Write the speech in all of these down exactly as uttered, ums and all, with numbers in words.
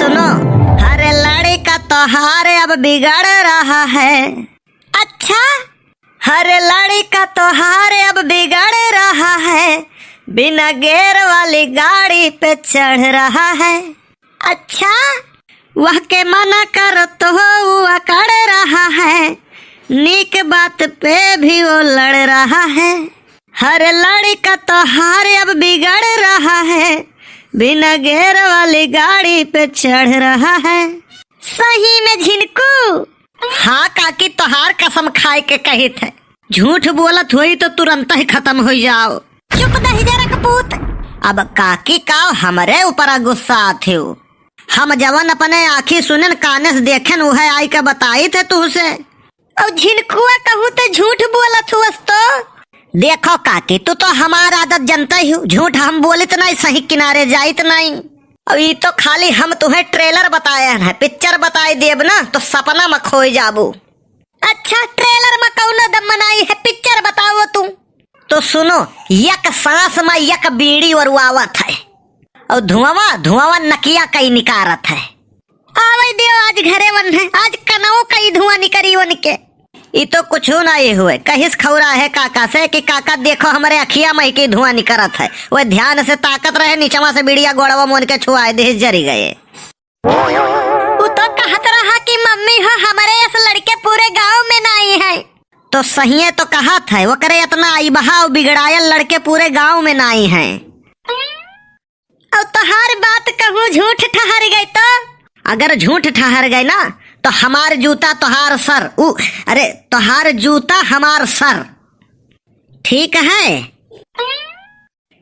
सुनो, हर लड़का तोहार अब बिगड़ रहा है। अच्छा? हर लड़का तोहार अब बिगड़ रहा है, बिना गियर वाली गाड़ी पे चढ़ रहा है। अच्छा? वह के मना करो तो वो अकड़ रहा है, नीक बात पे भी वो लड़ रहा है। हर लड़का तोहार अब बिगड़ रहा है, बिना गियर वाली गाड़ी पे चढ़ रहा है। सही में झिनकू? हाँ काकी, तोहार कसम खाए के कहित है, झूठ बोलत होई तो तुरंत ही खतम होइ जाओ। चुप दहिजरा क पूत। अब काकी का हमरे ऊपर गुस्सा आथे हो? हम जवन अपने आँखी सुनेन, काने से देखेन, उहे आई के बताइत है तुहसे। अब झिनकुआ कहूँ तो झूठ बोलत हुअस तो? देखो काकी, तू तो हमार आदत जनते ही हो, झूठ हम बोलित नहीं, सही किनारे जाइत नहीं। अब ई तो खाली हम तुहे trailer बताए हैं, picture बताई देब ना तो सपना में खोई जाबू। अच्छा, trailer में कौनो दम नाई है, picture बताओ तू। तो सुनो, एक सांस में एक बीड़ी ओरवावत है, और धुआंवा, धुआंवा नकिया कई निकारत है। आवै दियो आज घरे वन्है, आज कनवो कई धुआं निकरी उनके। ई तो कुछू नाई हुए, कहिस खौरा है काका से कि काका देखो हमरे अखिया में की धुआं निकरत है। वह ध्यान से ताकत रहे, नीचवा से बीड़िया गोड़वा मोन के छुआए देहिस, जरी गए। उ तो कहत रहा कि मम्मी हो, हमरे अस लड़के पूरे गांव में नाई है। तो सहिए तो कहत है, ओकरे इतना अइबहा और बिगड़ायल लड़के पूरे गांव में नाई है। और तोहार बात कहूँ झूठ ठहर गई तो? अगर झूठ ठहर गई ना, तो हमार जूता तोहार सर, उ, अरे, तोहार जूता हमार सर। ठीक है?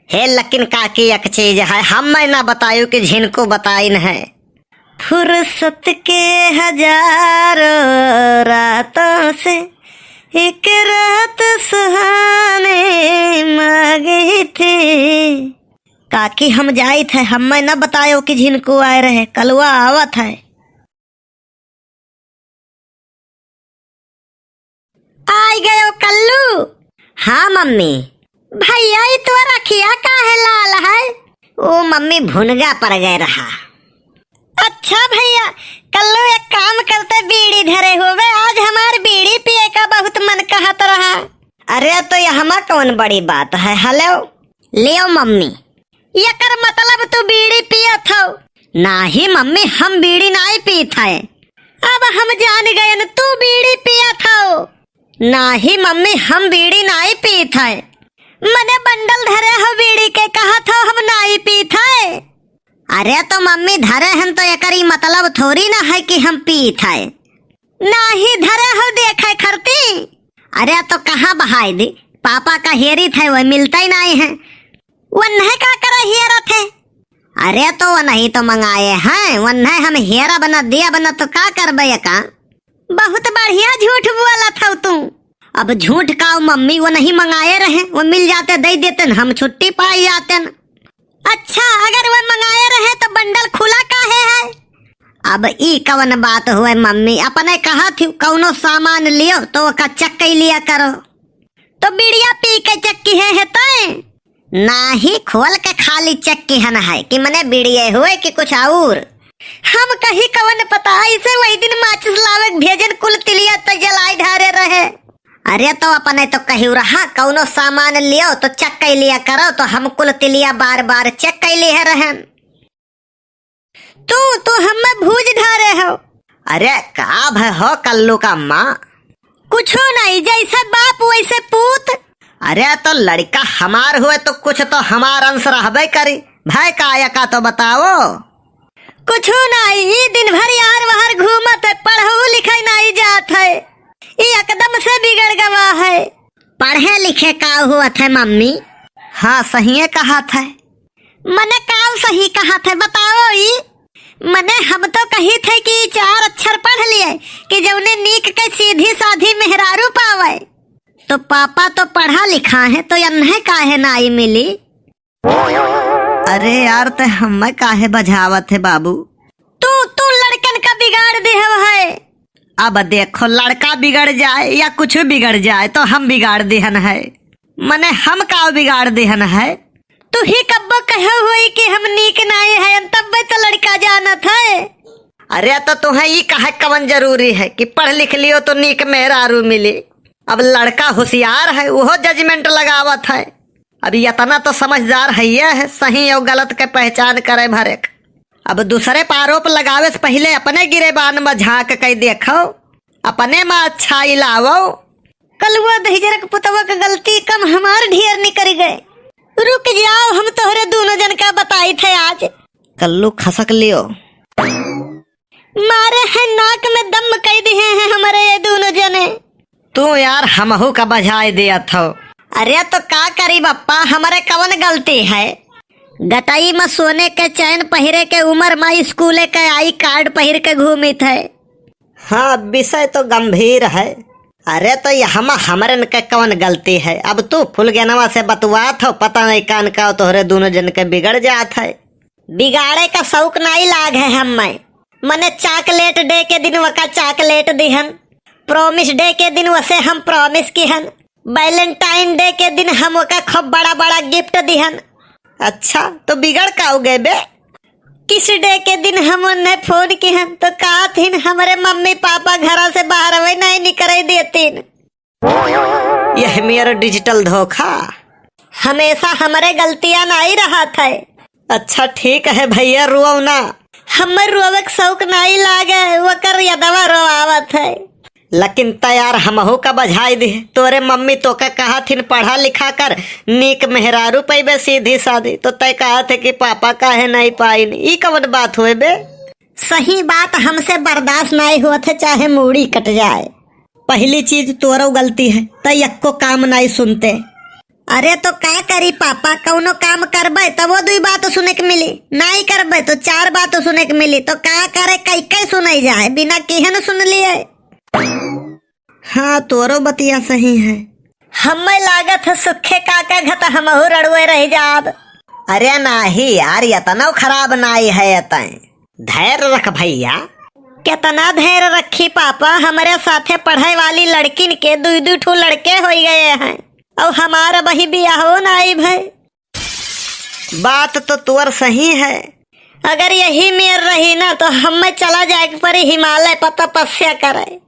हे लेकिन काकी, एक चीज है, हम मैं ना बतायू कि झिनको बताइन है। फुर्सत के हजारों रातों से एक रात सुहानी मांगी थी। काकी, हम जाइत है, हम मैं ना बतायो कि झिनको आए रहे, कलुआ आवत है। आई गयो कल्लू। हाँ मम्मी। भैया, ई तोर अखिया काहे लाल है? ओ मम्मी, भुनगा पर गए रहा। अच्छा भैया, कल्लू एक काम करते, बीड़ी धरे होवे, आज हमार बीड़ी पिए का बहुत मन कहत रहा। अरे तो यहमा कौन बड़ी बात है, हेलो। लियो मम्मी। एकर मतलब तू बीड़ी पियत हौ? नाही मम्मी, हम बीड़ी नाई पीत है। अब हम जान गयन तू बीड़ी पियत हौ। नाही मम्मी, हम बीड़ी नाई पीत है। मने बंडल धरे हौ बीड़ी के, कहत हौ हम नाई पीत है। अरे तो मम्मी धरे हन तो एकर ई मतलब थोड़ी ना है कि हम पीत है। नाही धरे हौ देखे खरती। अरे तो कहाँ बहाई दी, पापा का हेरित है, वह मिलते ही नाई है। वन्हे का करे हेरत है? अरे तो वन्ही तो मंगाए हैं, वन्हे हम हेरब न देब न तो का करबे का? बहुत बढ़िया झूठ बोलत हौ तू। अब झूठ का मम्मी, वन्ही मंगाए रहे, वो मिल जाते दे देते न, हम छुट्टी पाई जाते न। अच्छा, अगर वो मंगाए रहे तो बंडल खुला काहे है? अब ई कवन बात हुए मम्मी, अपने कहा थी कौनो सामान लियो तो ओका check कई लिया करो। तो बीड़िया पी के check किहे है तय? नाही, खोल के खाली check किहन है कि मने बीड़िए हुए कि कुछ और। हम कही कवन पता, ऐसे वही दिन माचिस लावे के भेजन, कुल तिलिया त जलाई ढारे रहे। अरे तो अपने तो कही रहा कौनो सामान लियो तो check कई लिया करो, तो हम कुल तिलिया बार बार check कई लिहे रहन। तू, तू हमें भूज ढारे हो। अरे का भय हो कल्लू का अम्मा? कुछो नहीं, जैसे बाप वैसे पूत। अरे तो लड़का हमार हुए तो कुछ तो हमार अंश रहबे करी। भय का एका तो बताओ। कुछो नहीं, ई दिन भर यार वहर घूमत है, पढ़ऊ लिखई नहीं जात है। ई एकदम से बिगड़ गवा है। पढ़े लिखे का हुआ थे मम्मी? हाँ, सहिए कहा थे। मने काव सही कहा थे, बताओ ई? मने हम तो कही थे कि ई चार अक्षर पढ़ लिए कि जौने नीक के सीधी साधी मेहरारू पावे। तो पापा तो पढ़ा लिखा है, तो यन्हे काहे नाई मिली? अरे यार, ते हमें काहे बझावत है बाबू? तू, तू लड़कन का बिगाड़ देहव है। अब देखो, लड़का बिगड़ जाए या कुछ बिगड़ जाए, तो हम बिगाड़ देहन है। मने हम का बिगाड़ देहन है? तू ही कब्बो कहे हुई कि हम नीक नाई है, तब्बे तो लड़का जानत है। अरे तो तुहें ई कहे कवन जरूरी है कि पढ़ लिख लियो तो नीक मेहरारू मिली? अब लड़का होशियार है, उहो judgement लगावत है। अब यतना तो समझदार हइये है, सही अउ गलत के पहचान करे भरेक। अब दूसरे पर आरोप लगावे से पहिले अपने गिरेबान में झांक के देखो, अपने में अच्छाई लावो। कलुआ दहिजरक पुतवा के गलती कम, हमार ढेर निकरि गए। रुक जाओ, हम तोहरे दूनो जन का बताइत है आज। कल्लू खसक लियो। मारे हैं नाक में दम कइ दिहे हैं हमरे ये दूनो जने। तू यार हमहू का बजाय दियत हो। अरे तो का करी बप्पा, हमरे कवन गलती है? गटई में सोने के चैन पहिरे के उमर में स्कूले के आई कार्ड पहिर के घूमित है। हाँ, विषय तो गंभीर है। अरे तो यहमा हमरन के कवन गलती है? अब तू फुलगेनवा से बतुआत हो, पता नहीं कान का तोहरे दूनो जन के बिगड़ जात है। बिगाड़े का शौक नाई लाग है हम्मे। मने chocolate day के दिन वका chocolate दिहन, promise day के दिन वसे हम promise किहन, Valentine day के दिन हम वका खूब बड़ा बड़ा gift दिहन। अच्छा, तो बिगड़ का हो गए बे? Kiss day के दिन हम उन्हें फोन किहन तो कहत हिन हमरे मम्मी पापा घरा से बाहर नहीं निकरे देतीन। यह मेरा digital धोखा। हमेशा हमरे गलतियां नाई रहत है। अच्छा ठीक है भैया, रोवो ना। हमर रोवे के शौक नाई लागे, वकर यदवा रोवावत है। लेकिन तैयार हमहू का बजाई दे। तोरे मम्मी तोका कहत हिन पढ़ा लिखा कर, नीक मेहरारू पैबे सीधी सादी, तो तय कहत है कि पापा काहे नहीं पाइन। ई कवन बात होए बे? सही बात हमसे बर्दाश्त नाई होत है, चाहे मूड़ी कट जाए। पहली चीज तोरो गलती है, त यक्को काम नाई सुनते। अरे तो का करी पापा, कौनो काम करबे तबो दुई बात सुने के मिली, नाई करबे तो चार बात सुने के मिली, तो का करे, कई कई सुनाई जाए, बिना किहन सुन लिए। हाँ, तोरो बतिया सही है। हमें लागत है सुखे काका घत हमहू रड़ुए रह जाब। अरे नाही यार, यतनो खराब नाई है यतन। धैर्य रख भैया। केतना धैर्य रखी पापा, हमरे साथे पढ़े वाली लड़किन के दुई दुई ठो लड़के होइ गए हैं, अउर हमार अबहीं बियाहो नाई भए। बात तो तोर सही है। अगर यही मेर रही ना तो हमें चला जाए के पड़ी हिमालय पर तपस्या करे।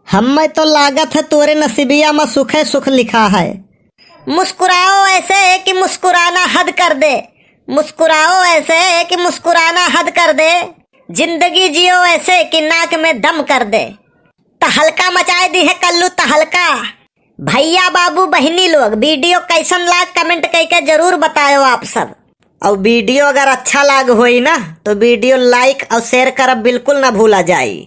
हमें तो लागत है तोरे नसीबिया में सुखे सुख लिखा है। मुस्कुराओ ऐसे कि मुस्कुराना हद कर दे, मुस्कुराओ ऐसे कि मुस्कुराना हद कर दे, जिंदगी जियो ऐसे कि नाक में दम कर दे। तहलका मचाए दी है कल्लू तहलका। भैया बाबू बहिनी लोग, video कैसन लाग comment कइके जरूर बतायो आप सब। और video अगर अच्छा लाग होई ना तो video like और share करब बिल्कुल ना भूला जाई।